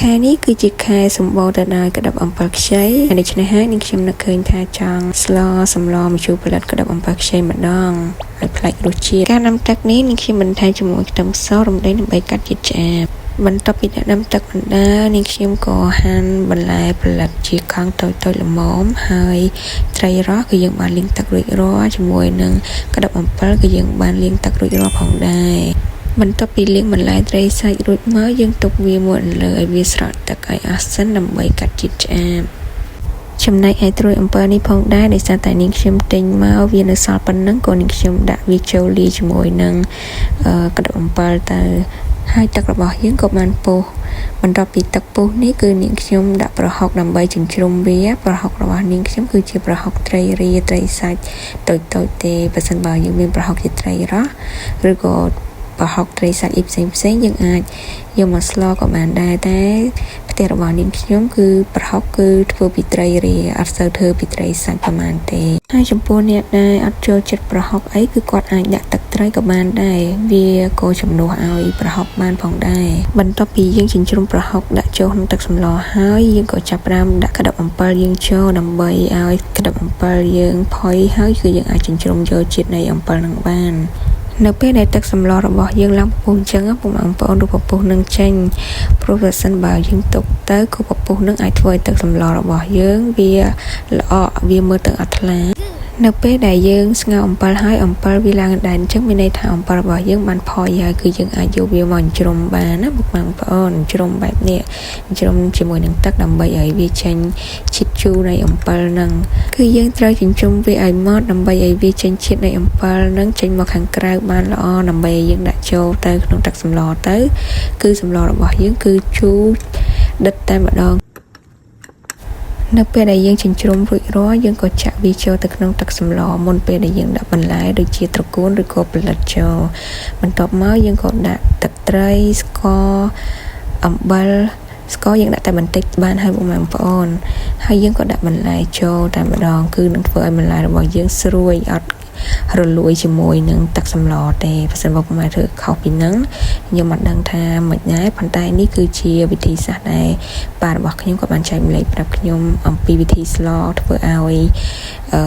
ខែនេះគឺជាខែសម្បូរទៅដោយក្តិបអំពិលខ្ចីហើយដូច្នេះហើយនាងខ្ញុំនឹកឃើញថាចង់ស្លសម្លម្ជូរផលិតក្តិបអំពិលខ្ចីម្ដងឲ្យប្លែករសជាតិការដាំទឹកនេះនាងខ្ញុំបន្ថែមជាមួយខ្ទឹមសរំដេងដើម្បីកាត់ជាតិឆ្អាបបន្ទាប់ពីដាក់ដាំទឹកបណ្ដើនាងខ្ញុំក៏ហាន់បន្លែផលិតជាកង់តូចៗល្មមហើយត្រីរ៉ស់គឺយើងបានលាងទឹករួចរាល់ជាមួយនឹងក្តិបអំពិលគឺយើងបានលាងទឹករួចរាល់ផងដែរបន្ទាប់ពីលាងបន្លែត្រីសាច់រួចមកយើងទុកវាមួយអន្លើឲ្យវាស្រក់ទឹកឲ្យអស់សិនដើម្បីកាត់ជាតិឆ្អាបចំណែកឯត្រួយអំពិលនេះផងដែរដោយសារតែនាងខ្ញុំទិញមកវានៅសល់ប៉ុណ្ណឹងក៏នាងខ្ញុំដាក់វាចូលលាយជាមួយនឹងក្តិបអំពិលទៅហើយទឹករបស់យើងក៏បានពុះបន្ទាប់ពីទឹកពុះនេះគឺនាងខ្ញុំដាក់ប្រហុកដើម្បីចិញ្ច្រុំវាប្រហុករបស់នាងខ្ញុំគឺជាប្រហុកត្រីរាត្រីសាច់តូចតូចទេបើសិនបើយើងមានប្រហុកជាត្រីរ៉ស់ឬក៏ប្រហុកត្រីសាច់អីផ្សេងផ្សេងយើងអាចយកមកស្លក៏បានដែរតែផ្ទះរបស់នាងខ្ញុំគឺប្រហុកគឺធ្វើពីត្រីរាអត់សូវធ្វើពីត្រីសាច់ប្រហែលទេហើយចំពោះអ្នកដែលអត់ចូលចិត្តប្រហុកអីគឺគាត់អាចដាក់ទឹកត្រីក៏បានដែរវាក៏ជំនួសឲ្យប្រហុកបានផងដែរបន្ទាប់ពីយើងចិញ្ច្រុំប្រហុកដាក់ចូលក្នុងទឹកសម្លហើយយើងក៏ចាប់ផ្ដើមដាក់ក្តិបអំពិលយើងចូលដើម្បីឲ្យក្តិបអំពិលយើងផុយហើយគឺយើងអាចចិញ្ច្រុំយកជាតិនៃអំពិលនឹងបាននៅពេលដែលទឹកសម្លរបស់យើងឡើងពពុះអញ្ចឹងពុកបងប្អូនរូបពពុះនឹងចេញព្រោះប្រសិនបើយើងទុកទៅក៏ពពុះនឹងអាចធ្វើឲ្យទឹកសម្លរបស់យើងវាល្អក់វាមើលទៅអត់ថ្លានៅពេលដែលយើងស្ងោរអំពិលហើយអំពិលវាឡើងដែរអញ្ចឹងមានន័យថាអំពិលរបស់យើងបានផុយហើយគឺយើងអាចយកវាមកអញ្ជ្រុំបានណាពុកបងប្អូនអញ្ជ្រុំបែបនេះអញ្ជ្រុំជាមួយនឹងទឹកដើម្បីឲ្យវាចេញជាតិជូរនៃអំពិលហ្នឹងគឺយើងត្រូវចិញ្ជុំវាឲ្យម៉ត់ដើម្បីឲ្យវាចេញជាតិនៃអំពិលហ្នឹងចេញមកខាងក្រៅបានល្អដើម្បីឲ្យយើងដាក់ចូលទៅក្នុងទឹកសម្លទៅគឺសម្លរបស់យើងគឺជូរដិតតែម្ដងនៅពេលដែលយើងចិញ្ច្រុំរួចរាល់យើងក៏ចាក់វាចូលទៅក្នុងទឹកសម្លមុនពេលដែលយើងដាក់បន្លែដូចជាត្រកួនឬក៏ផលិតចូលបន្ទាប់មកយើងក៏ដាក់ទឹកត្រីស្ករអំបិលស្ករយើងដាក់តែបន្តិចបានហើយបងប្អូនហើយយើងក៏ដាក់បន្លែចូលតែម្ដងគឺនឹងធ្វើឲ្យបន្លែរបស់យើងស្រួយអត់រលួយជាមួយនឹងទឹកសម្លទេបើសិនបើពុកម៉ែធ្វើខុសពីហ្នឹងខ្ញុំអត់ដឹងថាមិនដែរប៉ុន្តែនេះគឺជាវិធីសាស្ត្រដែលប៉ារបស់ខ្ញុំក៏បានចែករំលែកប្រាប់ខ្ញុំអំពីវិធីស្លធ្វើឲ្យអឺ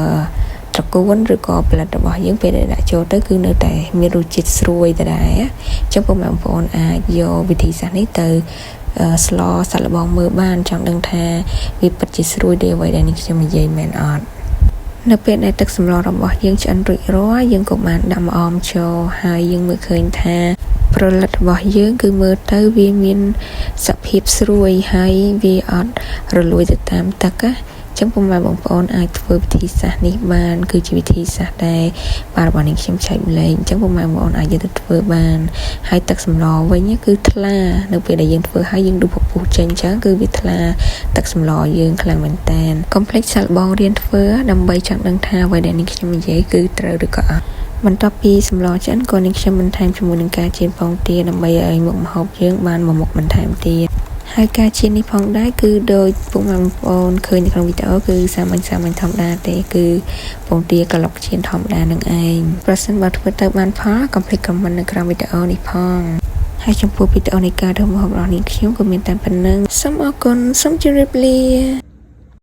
ត្រកួនឬក៏ផលិតរបស់យើងពេលដែលដាក់ចូលទៅគឺនៅតែមានរសជាតិស្រួយដដែលអញ្ចឹងពុកម៉ែបងប្អូនអាចយកវិធីសាស្ត្រនេះទៅស្លសាក់លបងមើលបានចង់ដឹងថាវាពិតជាស្រួយដូចអ្វីដែលនេះខ្ញុំនិយាយមែនអត់នៅពេលដែលទឹកសម្លរបស់យើងឆ្អិនរួចរាល់យើងក៏បានដាក់ម្អមចូលហើយយើងមើលឃើញថាប្រលិតរបស់យើងគឺមើលទៅវាមានសភាពស្រួយហើយវាអត់រលួយទៅតាមទឹកណាចឹងពុកម៉ែបងប្អូនអាចធ្វើវិធីសាស្ត្រនេះបានគឺជាវិធីសាស្ត្រដែលបាទរបស់នេះខ្ញុំចែករំលែកអញ្ចឹងពុកម៉ែបងប្អូនអាចយកទៅធ្វើបានហើយទឹកសម្លវិញគឺថ្លានៅពេលដែលយើងធ្វើហើយយើងដួសពពុះចេញអញ្ចឹងគឺវាថ្លាទឹកសម្លយើងខ្លាំងមែនតែនកុំភ្លេចសាកល្បងរៀនធ្វើដើម្បីចង់ដឹងថាអ្វីដែលនេះខ្ញុំនិយាយគឺត្រូវឬក៏អត់បន្ទាប់ពីសម្លឆ្អិនក៏នាងខ្ញុំបន្ថែមជាមួយនឹងការចៀនពងទាដើម្បីឲ្យមុខម្ហូបយើងបានមួយមុខបន្ថែមទៀតហើយការចៀននេះផងដែរគឺដូចពុកម៉ែបងប្អូនឃើញនៅក្នុងវីដេអូគឺសាមញ្ញសាមញ្ញធម្មតាទេគឺពងទាក្លុកចៀនធម្មតានឹងឯងប្រសិនបើធ្វើទៅបានផលកុំភ្លេច comment នៅក្រោមវីដេអូនេះផងហើយចំពោះវីដេអូនៃការធ្វើម្ហូបរបស់នេះខ្ញុំក៏មានតែប៉ុណ្ណឹងសូមអរគុណសូមជម្រាបលា។